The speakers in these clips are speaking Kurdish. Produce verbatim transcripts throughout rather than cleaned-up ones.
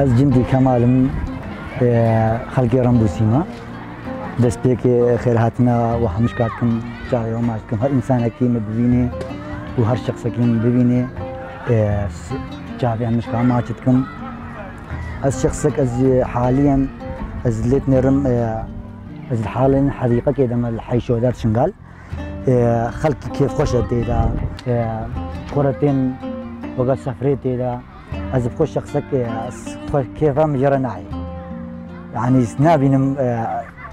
Ez Cindî Kemal im, e, xelkê Rembûsî me. Destpêkê xêrhatina we hemû şika dikim, çavê we maç dikim. Her însanekî min bibînê û her şexsekî min bibînê, e, s-, çavê hemû şika maç dikim. Ez şexsek, ez haliyen, ez lê dinêrim, e, ez haliyen hedîqekê de me li Hey Şodat Şingal. E, xelkî kêfxweş e tê de. E, ji xwe re tên weke sefrê tê de. Ez bi xwe şexsek, e, ez xwe kêfa min jê re nayê. Yanî ez nabînim, e,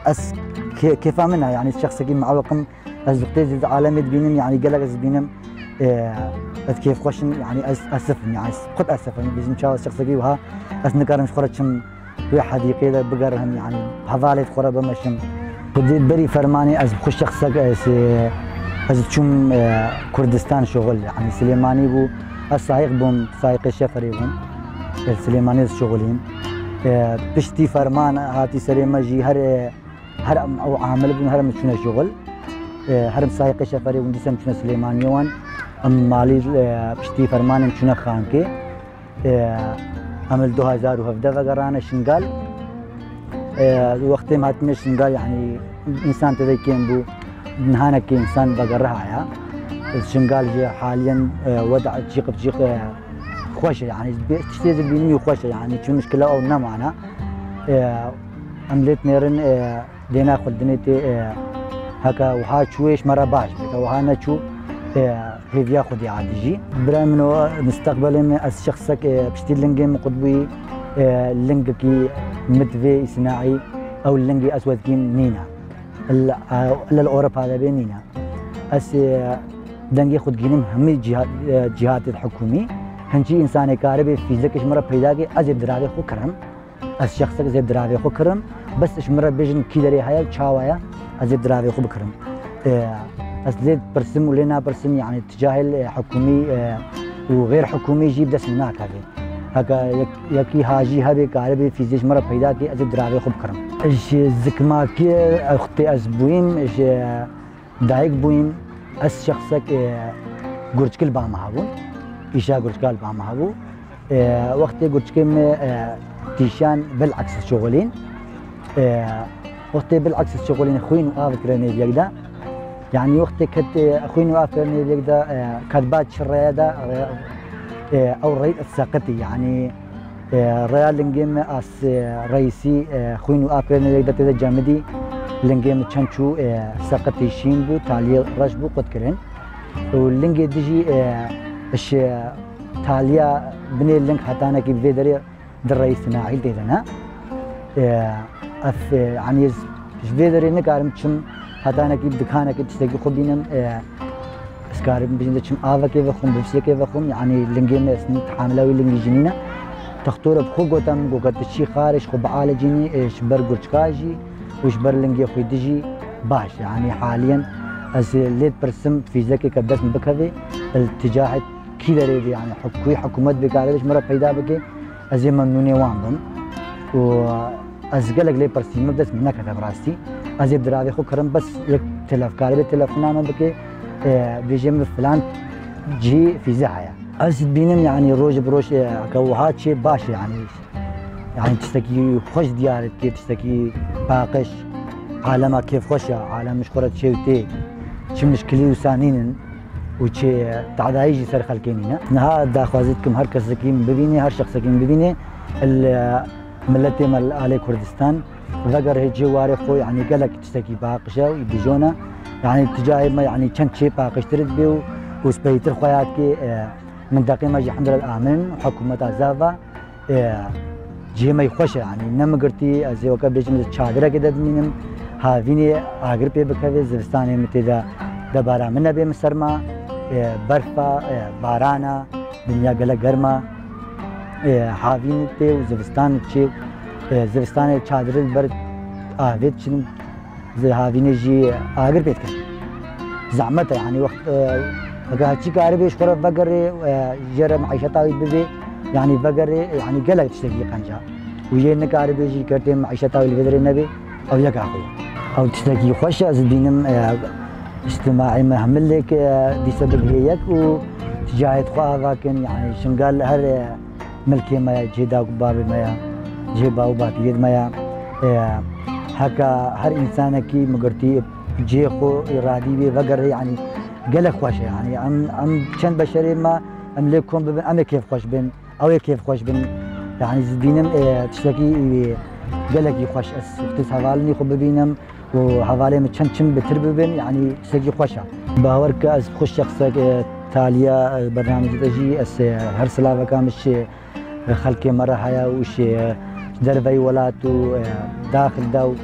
ez kê-, kêfa min e, yanî şexsekî mueweq im, ez bi xwe tê di alemê dibînim, yanî gelek ez dibînim, e, ez kêfxweş im, yanî ez esif im, yanî ez xwe esif im, bêjim çawa şexsekî wiha ez nikarim ji xwe re çim wê hedîqê de bigerim, yanî hevalê xwe re bimeşim. Xwedê berî fermanê ez bi xwe şexsek ez, e, ez çûm, e, Kurdistan şuxul, yanî Silêmanî bû. Ez sayiq bûm, sayiqê şeferê bûm. Ez Silêmanî ez şuxulîm. E, piştî ferman hatî serê me jî her, e, her em ew amil bûn, her em çûne şuxul. E, her em sayiqê şeferê bûn, dîsa em çûne Silêmaniyê wan. Em malî, e, piştî fermanê em çûne xankê. E, em li du hezar û hevdeh vegerane Şingal. E, wextê em hatine Şingal, yanî însan tê de kêm bû. Nihanekî însan vegere haya. Şingal jî haliyen, e, weda çîq bi çîq, e, xweş e, yanî bê-, tiştê zî bînî xweş e, yanî çi mişkile ew nemane. E, em lê dinêrin, e, Dêna xwe dinê tê, e, heke wiha çûyê ji me re baş be, heke wiha neçû, e, hêviya xwe dê adijî. Birayê min o, misteqbelê min, ez şexsek, e, piştî lingê min qutbûyî, e, lingekî mitvê îsnaî, ew lingê ez wezgîm nîne. Li, e, li Ewropa de bê nîne. Ez, e, dengê xwe digînim hemî cîha-, e, cîhatê hikûmî. Hinçî însanê karibê fîzikê ji min re peyda ke, ez ê bi diravê xwe kirim. Ez şexsek ez ê diravê xwe kirim, bes ji min re bêjin kî derê heye, çawa ye, ez ê diravê xwe bikirim. E, ez lê dipirsim û lê napirsim, yanî ticahê, e, hikûmî, e, û xêr hikûmî jî bi dest min nakeve. Heke yek-, yekî hajî hebê, karibê fîzê ji min re peyda ke, ez ê diravê xwe bikirim. Ji zikmakê, e, wextê ez bûyîm, ji Dayik bûyîm, ez şexsek, e, gurçikil ba me hebûn. Îşa gurçikal ba me hebû. E, wextê gurçikê me, e, tîşan bileks şixulîn. E, wextê bileks şixulîn xwîn û av kire nêv yek de. Yanî wextê ket, e, xwîn û av kire nêv yek de, e, ket ba çi reye de, e, e, ew rey seqitî. Yanî E, raya lingê me as, e, reîsî, e, xwîn û av kirinê yek de tê de cemidî. Lingê me çend çû, e, seqitî şîn bû, taliyê reş bû, qut kirin. Û lingê dijî, e, ji taliya binê ling hetanekî vê derê di reyî Sinahîl tê de ne. E, ev, e, yanî ez ji vê derê nikarim çim hetanekî dikanekî tiştekî xwe bînim. E, Ez karim bijim de çim avekê vexwim, bifsiyekê vexwim, yanî lingê me ez nî tihamila wî lingî jî nîne. Texto re bi xwe gotem, goke tu çî xarê ji xwe bialecînî, ê, ji ber gurçika jî û ji ber lingê xwe dijî baş. Yanî haliyen ez lê dipirsim fîzekê ke dest min bikeve, li ticahê kî derê bê, yanî hikû-, hikûmet bê karê ji min re peyda bike, ez ê memnûnê wan bim. Û Ez gelek lê pirsî, min dest min nekete bi rastî. Ez ê diravê xwe kirim, bes yek telef karibe telefona min bike, e, bêje min filan cihî fîze heye. Ez dibînim, yanî roj bi roj, e, heke wiha çê baş e, yanî, yanî tiştekî xweş diyar dike, tiştekî paqij, alema kêfxweş e, alem ji xwe re çê û tê, çi mişkilî wisa nînin. û çi tadayî jî ser xelkê nîne. Niha daxwazî dikim her kesekî min bibînê, her şexsekî min bibînê, li miletê me li alê Kurdistan vegerê cê warê xwe, yanî gelek tiştekî paqij e û bijon e. Yanî ticahê me, yanî çend çê paqijtir dibe û, û speytir xwe ya dike, e, minteqê me jî hemdilel amin, hikûmeta zava. E, cihê me xweş e, yanî ne min girtî, ez ê weke bêjim, ez çadirekê de dimînim, havînê agir pê bikeve, zivistanê min tê de debara min nebe min serma, e, berfa, e, barana, dinya gelek germa, e, havîn tê û zivistan çê, e, zivistanê çadirê li ber avê diçin. Zê havînê jî agir pê dikin. Zehmet e, yanî wext, e, heke heçî karibê ji xwe re vegerê, e, jê re meîşeta wî bibê, yanî vegerê, e, yanî gelek tiştekî qenc e. Û yê nikaribê jî kertê meîşeta wî li vê derê nebê, ew yeka xwe ye. Ew tiştekî xweş e, ez dibînim, e, îctimaî me hemilêk, e, dîse bigihê yek û ticahê xwe ava kin, yanî Şingal her, e, milkê me ye, cihê dawk bavê me ye, cihê bav û bapîrê me ye. E, heke her însanekî migirtî cihê xwe radî wê vegere, yanî gelek xweş e. Yanî em, em çend beşerê me, em lê kom bibin, em ê kêfxweş bin, ew ê kêfxweş bin. Yanî ez dibînim, e, tiştekî, e, gelekî xweş. Ez wextê hevalînî xwe bibînim û hevalê min çend çim bi tir bibin, yanî tiştekî xweş e. Bawer ke ez xwe şexsek, e, taliya, e, bernamecê te jî ez, e, her silaveka min ji, e, xelkê me re heye û ji, e, derveyî welat û, e, daxil de û